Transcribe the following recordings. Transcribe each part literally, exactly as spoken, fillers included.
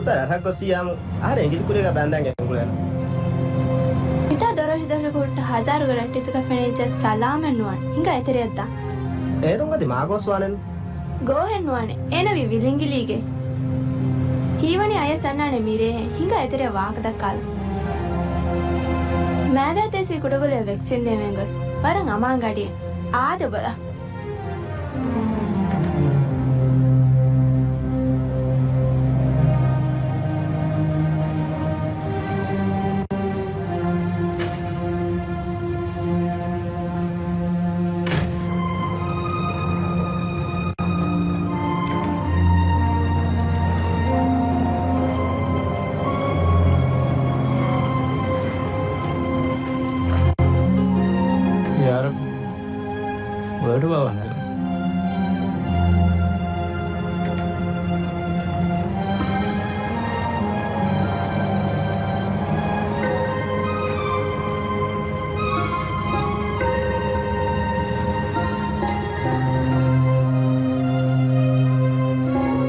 ރަށަށް ގޮސް އިއްޔާމު އަހަރެން އިނގިލި ކުރީގަ ބައިންދާން ގެންގުޅޭނު. ހިތާ ދޮރަށް ހިދަށް ހުއްޓަ ހަޒާރުގެ ރައްޓެއްސަކަށް ފެނިއްޖެ ސަލާމަތް ނުވާނެ. ހިނގާ އެތެރެއަށްދާ. އޭރުން އަދި މާ ގޯސްވާނެން. ގޯހެއް ނުވާނެ. އޭނަ ވީ ވިލިނގިލީގެ. ހީވަނީ އަޔަސް އަންނާނެ މިރޭ. ހިނގާ އެތެރެއަށް ވާހަކަ ދައްކާލަ. މާދާ ތޭސީ ކުޑަގުލައަށް ވެކްސިން ނޭމެން ގޮސް. ވަރަށް އަމާން ގަޑިއެއް. އާދެ ބަލަ. ޔާރަބް. ވަޑު ވަވަން.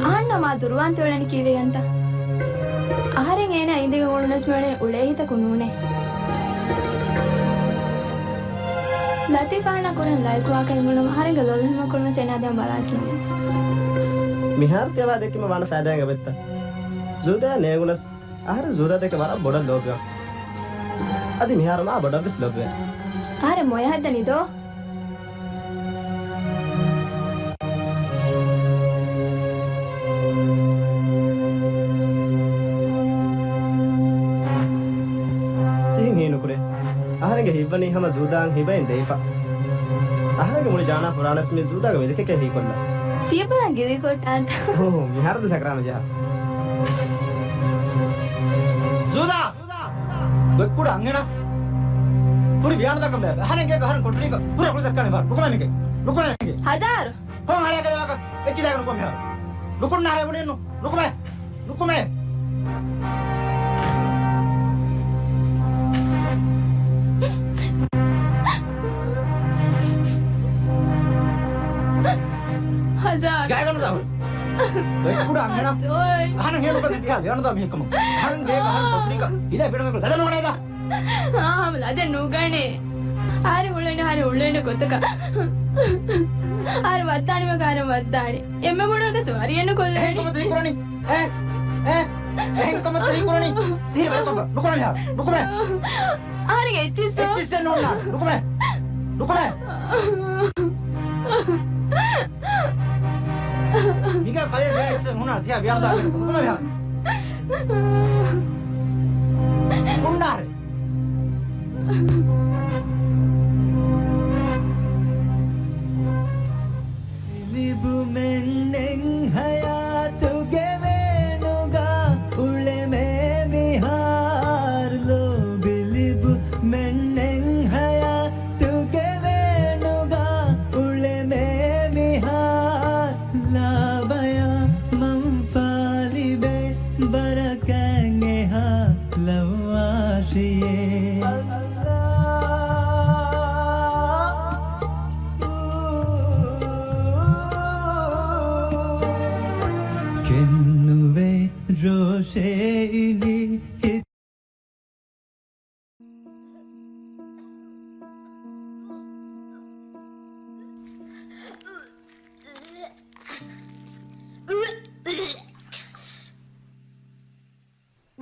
އަހަންނަށް މާ ދުރުވާން ތިއުޅެނީ ކީއްވެގެންތަ؟ އަހަރެން އޭނާ އިނދެގެން އުޅުނަސް މިއުޅެނީ އުޅޭ ހިތަކު ނޫނޭ. ލަތީފާންނާ ކުރިން ލައިކު ވާކަށް އެނގުނަމަ އަހަރެންގެ ލޮލުން ހިމަކުޅުނަސް އޭނާ ދެން ބަލާސް ނޫނީ. މިހާރު ތިޔަވާ ދެއްކީމަ ވާނަ ފައިދާއެއް އެބައްތަ؟ ޒޫދާ ނޭނގުނަސް އަހަރެން ޒޫދާ ދެކެ ވަރަށް ބޮޑަށް ލޯބިވާ. އަދި މިހާރު މާ ބޮޑަށްވެސް ލޯބިވޭ. އަހަރެން މޮޔަ ހައްދަނީ ދޯ؟ ތިހެން ހީނުކުރޭ. އަހަރެންގެ ހިތްވަނީ ހަމަ ޒޫދާއަށް ހިބައިން ދެވިފަ. އަހަރެންގެ މުޅި ޖާނާ ފުރާނަސް މި ޒޫދާގެ މިލިކެކޭ ހީކޮށްލަ. ތިޔަބަލަން ގިރި ކޮށްޓާންތަ؟ އޯ، މިހާރު ސަކްރާމަ ޖަހާ. ޒޫދާ! ގޮތްކުޑަ އަންހެނާ. ކުރި ބިޔާނުދާކަން ބޭބެ. އަހަރެން ގޭގަ އަހަރެން ކޮޓަރީގަ ހުރެ ހުޅު ދައްކާނެ ބާރު. ނުކުމެ މިގެ. ނުކުމެ މިގެ. ހަޒާރު. ހޯ ހަރޭގަ ވާގަ. އެއްޗި ދާގަ ނުކުމެ ހާރު. ނުކުންނާ ހަރޭ ބުނި ނު. ނުކުމެ. ނުކުމެ. ހަޒާރު. ގާތްގަނޑު ދާ ހުރެ. ގޮތްކުޑަ އަންހެނާ. އަހަން ހޭނުކަން ތިހާ ލިޔަނުދާ މީހެއްކަމަށް. އަހަން ގޭގަ އަހަން ކޮޓަރީގަ ހިލަ ބިޑަނގަ ލަދަނުވަނޭދާ. އާ، ހަމަ ލަދެއް ނުގަނޭ. އަހަރެން އުޅެން، އަހަރެން އުޅެން ގޮތަކަށް. އަހަރެން ވައްދާނީމަ އަހަރެން ވައްދާނީ. އެންމެ ބޮޑު އަގަސް ވަރިއެއް ނުކޮށްލޭނީ. އެހެން ކަމަށް ތި ކުރަނީ. އޭ، އޭ، އެހެން ކަމަށް ތި ކުރަނީ. ތިހިރި ވަރި ކޮށްފަ. ނުކުރަނީ ހާ. ނުކުމެ. އަހަރެން އެއްޗިއްސެއް. އެއްޗިއްސެއް ނޯންނާ. ނުކުމެ. ނުކުމެ. މިގާ ކަލޭ ދޭ އެއްޗެއް ނޫނާ ތިޔާ ބިޔާނުދާ ނުކުމެ މިހާރު. ކުންނާރެ. ލިބުމެންނެއް ހަޔާތުގެ ވޭނުގަ އުޅެމޭ މިހާރު ލޯބި ލިބުމެންނެއް ހަޔާ ތުގެ ވޭނުގަ އުޅެމޭ މިހާ ލާބަޔާ މަންފާ ލިބޭ ވަރަކަށް އެހާ ލައްވާށިޔޭ. ކެންނުވޭ ރޯޝޭ އިނީ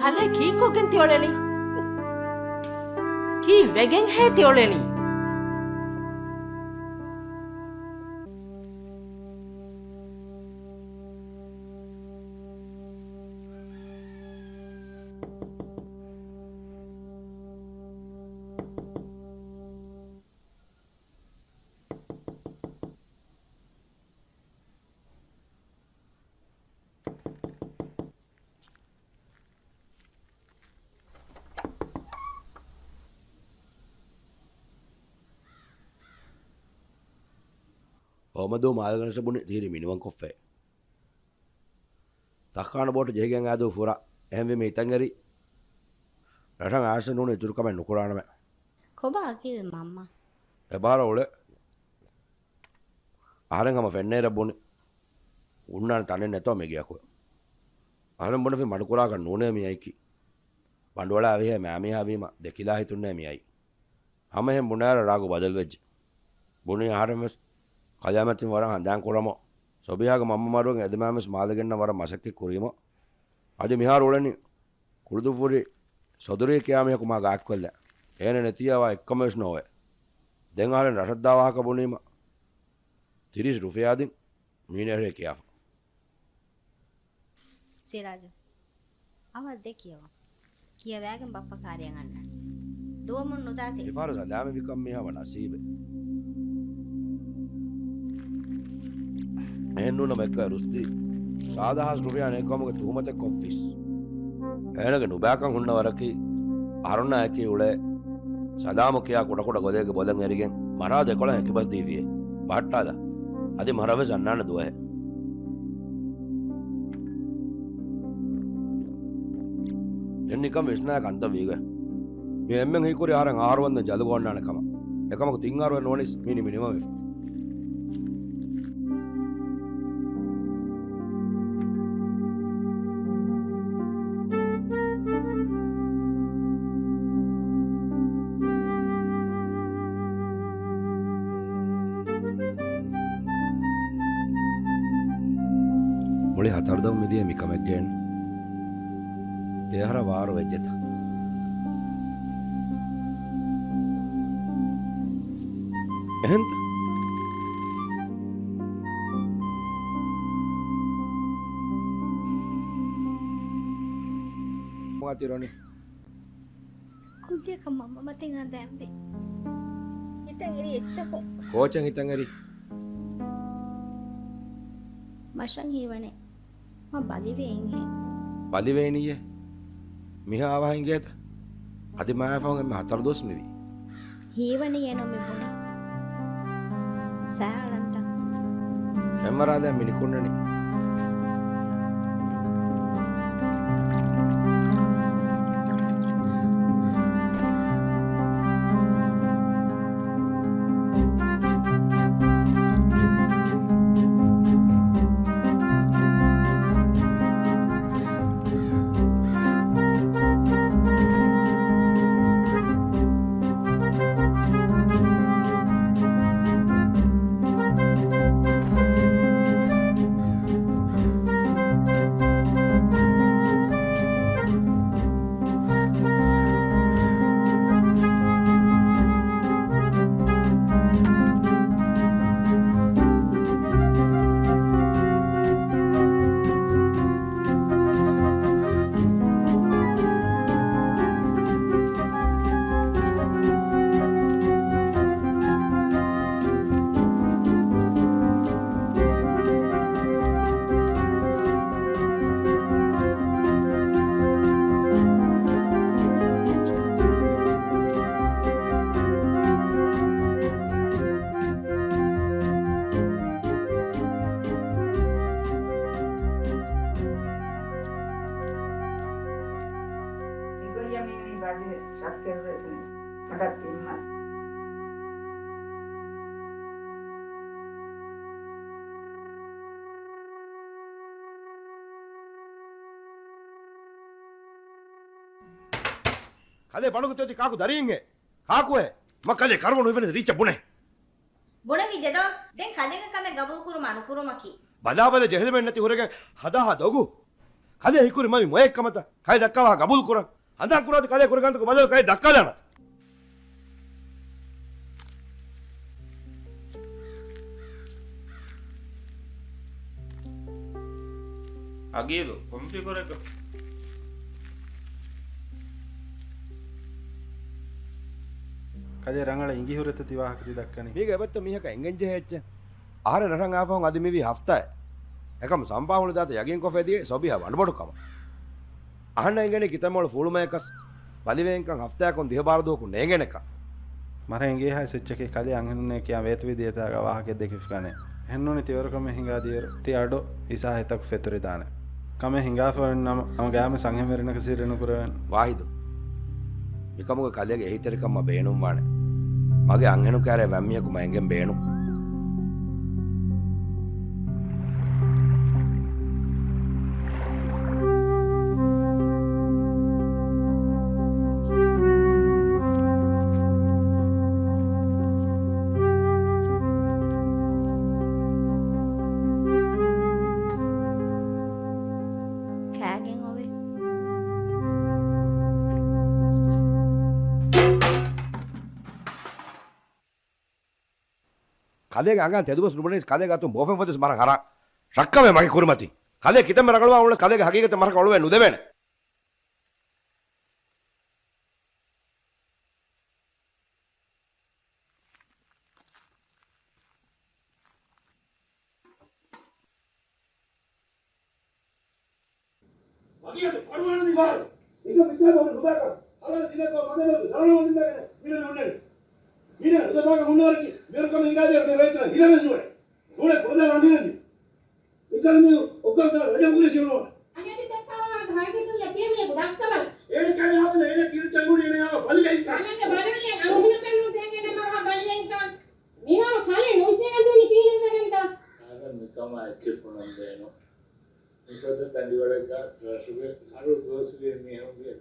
ކަލޭ ކީއްކޮށްގެން ތިއުޅެނީ؟ ކީއްވެގެންހޭ ތިއުޅެނީ؟ އޮމަދޫ މާލެގަނޑަށް ބުނި ތިހިރީ މިނިވަންކޮށްފައި. ތައްޚާނަ ބޯޓު ޖެހިގެން އާދޫ ފުރާ. އެހެންވީމަ ހިތަށްއެރި. ރަށަށް އާސް ނޫނީ އިތުރު ކަމެއް ނުކުރާނަމޭ. ކޮބާ އަކީލް މަންމަ؟ އެބާރަށް އުޅޭ. އަހަރެން ހަމަ ފެންނައިރަށް ބުނި. އުންނާނެ ތަނެއް ނެތޯ މިގެއަކު. އަހަރެން ބުނެފި މަޑުކުރާކަށް ނޫނޭ މި އައިކީ. ބަނޑުއަޅާ އެބަހޭ މާމީހާ ވީމަ ދެކިލާ ހިތުންނޭ މި އައީ. ހަމައެހެން ބުނާއިރަށް ރާގު ބަދަލުވެއްޖެ. ބުނީ އަހަރެން ވެސް ކަލޭމެތިން ވަރަށް ހަނދާން ކުރަމު، ސޮބިހާގެ މަންމަ މަޑުވެގެން އެދެމާމެސް މާލެގެންނަ ވަރަށް މަސައްކަތް ކުރީމަ، އަދި މިހާރު އުޅެނީ ކުޅުދުއްވުރި ސޮދުރީ ކިޔާ މީހަކު މާ ގާތްކޮށްލާ. އޭނަ ނެތިއްޔާ ވާ އެއްކަމެއް ވެސް ނޯވޭ. ދެން އަހަރެން ރަށަށްދާ ވާހަކަ ބުނީމަ، ތިރީސް ރުފިޔާ ދިން މީނައެރޭ ކިޔާފަ. ސިރާޖު، އަވަށް ދޭ ކިޔަވަން. ކިޔަވައިގެން ބައްޕަ ކާރިއަށް އަންނާނެ. ދުވަމުން ނުދާތި. މިފަހަރު ސަލާމަތްވިކަން މީހާ ނަސީބެއް. އެހެންނޫނަމަ އެއްކަ ރުޝްދީ ސާދަ ހާސް ރުފިޔާ ނެތްކަމުގެ ތުހުމަތެއް ކޮށްފީސް. އޭނަގެ ނުބައިކަން ހުންނަ ވަރަކީ އަހަރުންނާ އެކީ އުޅޭ ސަލާމު ކިޔާ ކުޑަކުޑަ ގޮލޭގެ ބޮލަށް އެރިގެން މަރާ ދެކޮޅަށް އެކިބަސްދީފިއޭ. ބަހައްޓާލާ. އަދި މަރަށްވެސް އަންނާނެ ދުވަހެއް. ދެން ނިކަން ވިސްނާ ކަންތައް ވީގަ. މި އެންމެން ހީކުރި އަހަރެން އަހަރު ވަންދެން ޖަލުގަ އޮންނާނެ ކަމަށް. އެކަމަކު ތިން އަހަރު ނުވަނީސް މީނި މިނިމަމް ވެފަ. މުޅި ހަތަރު ދަމު މިދިޔަ މިކަމެއްގައެއްނު. ދެއަހަރަށް ވާރު ވެއްޖެތަ؟ އެހެންތަ؟ މުއަތިރޮނި. ކުއްލިއަކަށް މަންމަ މަތިން ހަނދާންވި. ހިތަށް އެރި އެއްޗަކު. ކޯޗެއް ހިތަށް އެރި؟ މަށަށް ހީވަނީ. މަ ބަލިވޭ އިނގޭ. ބަލިވޭނީއޭ؟ މިހާ އަވަހަށް އިނގޭތަ؟ އަދި މާފަހުން އެންމެ ހަތަރު ދުވަސް މިވީ. ހީވަނީއޭ ނޫން މި ބުނީ. ސާޅަންތަ؟ ފެންވަރާލާ މި ނިކުންނަނީ. މިގޮތްޔަށް މީ ބަލި ޝައްކެއްވެސް ނެތް. ހަޑަށް ތިން މަސް. ކަލޭ ބަނޑުގެ ތެދި ކާކު ދަރީންހޭ؟ ކާކުއޭ؟ މަ ކަލޭ ކަރުވަނު ހިފެނެ ރީއްޗަށް ބުނޭ. ބުނެވިއްޖެ ދޯ؟ ދެން ކަލޭގެ ކަމެއް ގަބޫލު ކުރުމާ ނުކުރުމަކީ. ބަލާބަލަ ޖެހިލުމެއް ނެތި ހުރެގެން ހަދާހާ ދޮގު. ކަލޭ ހީކުރި މަ މި މޮޔައެއް ކަމަށްތަ؟ ކަލޭ ދައްކާ ވާހަކަ ގަބޫލު ކުރަން. ހަނދާން ކުރާތި ކަލޭ ކުރި ކަންތަކު ބަދަލު ކަލޭ ދައްކާލާނަން. އަގީދު، ކޮން ފިކުރެއްގަ؟ ކަލޭ ރަނގަޅަށް އިނގި ހުރެތަ ތި ވާހަކަ ތި ދައްކަނީ؟ މީގެ އެބައްތަ މީހަކަށް އެނގެން ޖެހޭ އެއްޗެއް. އަހަރެން ރަށަށް އާފަހުން އަދި މިވީ ހަފްތާއެއް. އެކަމު ސަމްބާ ހުޅުދާތަ ޔަގީންކޮށްފަ އެދިޔަ ސޮބިހާ ވަނޑުބޮޑު ކަމަށް. އަހަންނަށް އެނގެނީ ކިތަންމޮޅު ފޫޅުމަޔަކަސް ބަލިވެއިންކަން ހަފްތާއަކުން ދިހަ ބާރަ ދުވަކުން ނޭނގޭނެކަން. މަރަށް އެނގޭހާ އެއްޗެކޭ ކަލޭ އަންހެނުންނޭ ކިޔާ ވޭތުވެދިޔަތާގަ ވާހަކަ ދެކިފިކަނޭ. އެހެންނޫނީ ތިވަރު ކަމެއް ހިނގާ ދިޔައިރު ތި އަޑު އިސާ ހިތަކު ފެތުރިދާނެ. ކަމެއް ހިނގާފަ އޮތްނަމަ ނަމަ ގާމިސް އަންހެންވެރިންނަކަށް ސިއްރެއް ނުކުރެވޭނެ. ވާހިދު. މިކަމުގަ ކަލޭގެ އެހީތެރިކަން މަ ބޭނުންވާނެ. މަގޭ އަންހެނުން ކާރޭ ވަންމީހަކު މަ އެނގެން ބޭނުން. ކަލޭގެ އަނގައިން ތެދުބަސް ނުބުނެވިސް ކަލޭގެ އަތުން ބޯފެން ފޮތެސް މަރަށް ހަރާ. ޝައްކަވޭ މަގޭ ކުރިމަތި. ކަލޭ ކިތަންމެ ރަނގަޅުވާ އުޅެ ކަލޭގެ ހަގީގަތެއް މަރަކަށް އޮޅުވެ ނުދެވޭނެ. ވަގިޔަށް އަޑުއަހަން މިފަހަރު. އިނގޭ މިސާލު ނުބައިކަށް ހަލާލު ދިނެއްގަ މަގެއް ނުދަންނަވަން ނިންމެގެން މިރޭ ނުންނެވި. މިރޭ ނުދަސާގަ ހުންނަވަރަކީ މިރުކަމެއް ހިނގާދިޔަ މި ރައްޔިތުންނަށް ހިލަމެއް ނުވޭ. ނޫނޭ ކުޅަދާ ރަނޑިނެއް މި. މިކަން މި އޮއްކަން ރަޖަ ކުރި ސިރުވާ. އަނެއް ތި ދެއްކާވާ ހައިގެތުން ލަތިޔަމޭ ބުދައްކަމަން. އޭނަ ކަލޭ ހާވަން އޭނަ ކިރި ތަންގުރި އޭނަ ހާވަ ބަލިގައިކާ. ކަލޭގެ ބަލަވިޔަ އަހުނަކަން ނުދޭނެ މަރުހަ ބަލިގައިކާ. މިހާރު ކަލޭ ނުވިސްނެގަން ދޫނި ކީލެއްވެގެންތަ؟ އަހަރެން މިކަމާ އެއްޗެއް ބުނަން ބޭނުން. މިފަދަ ތަނޑިވަޅެއްގަ ރަށުގެ ހަރު ދުވަސްވީ މީހުންގެ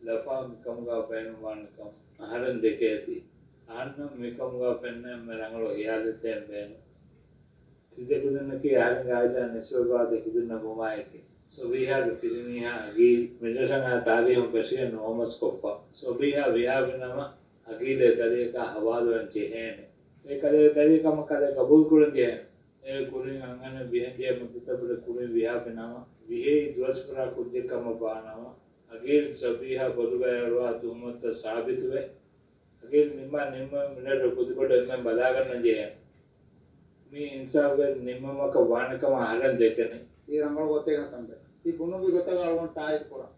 ލަފާ މިކަމުގަ ބޭނުންވާނެކަން އަހަރެން ދެކޭތީ. އަހަންނަށް މިކަމުގަ ފެންނަ އެންމެ ރަނގަޅު ހިޔާލެއް ދޭން ބޭނުން. ތިދެކުދިންނަކީ އަހަރެންގެ އާއިލާ ނިސްބަތްވާ ދެކުދިންނަށް ވުމާއެކީ. ސޮބީހާގެ ފިރިމީހާ އަގީލް މިރަށަށް އާ ތާރީހުން ފެށިގެން ނުވަމަސް ކޮށްފަ. ސޮބީހާ ވިހާފިނަމަ އަގީލޭ ދަރިޔަކާ ހަވާލުވެން ޖެހޭނެ. އެ ކަލޭ ދަރި ކަމަށް ކަލޭ ގަބޫލު ކުރަން ޖެހޭނެ. އެ ކުރިން އަންހެނެއް ވިހެން ޖެހޭ މުއްދަތަށް ބުރެ ކުރިން ވިހާފިނަމަ، ވިހޭ ދުވަސް ފުރާ ކުއްޖެއް ކަމަށް ވާނަމަ، އަގީލް ސޮބީހާ ބޮލުގައި އަރުވާ ތުހުމަތުތައް ސާބިތުވެ، އަގީލް ނިންމާ ނިންމަން މިނެޓު ކުދިބޮޑު އެންމެން ބަލާގަންނަން ޖެހޭނެ. މީ އިންސާފުވެރި ނިންމުމަކަށް ވާނެ ކަމަށް އަހަރެން ދެކެނީ. ތީ ރަނގަޅު ގޮތެއް ހަސަންބެ. ތީ ބުނުއްވި ގޮތަށް އަޅުގަނޑު ތާއީދު ކުރަން.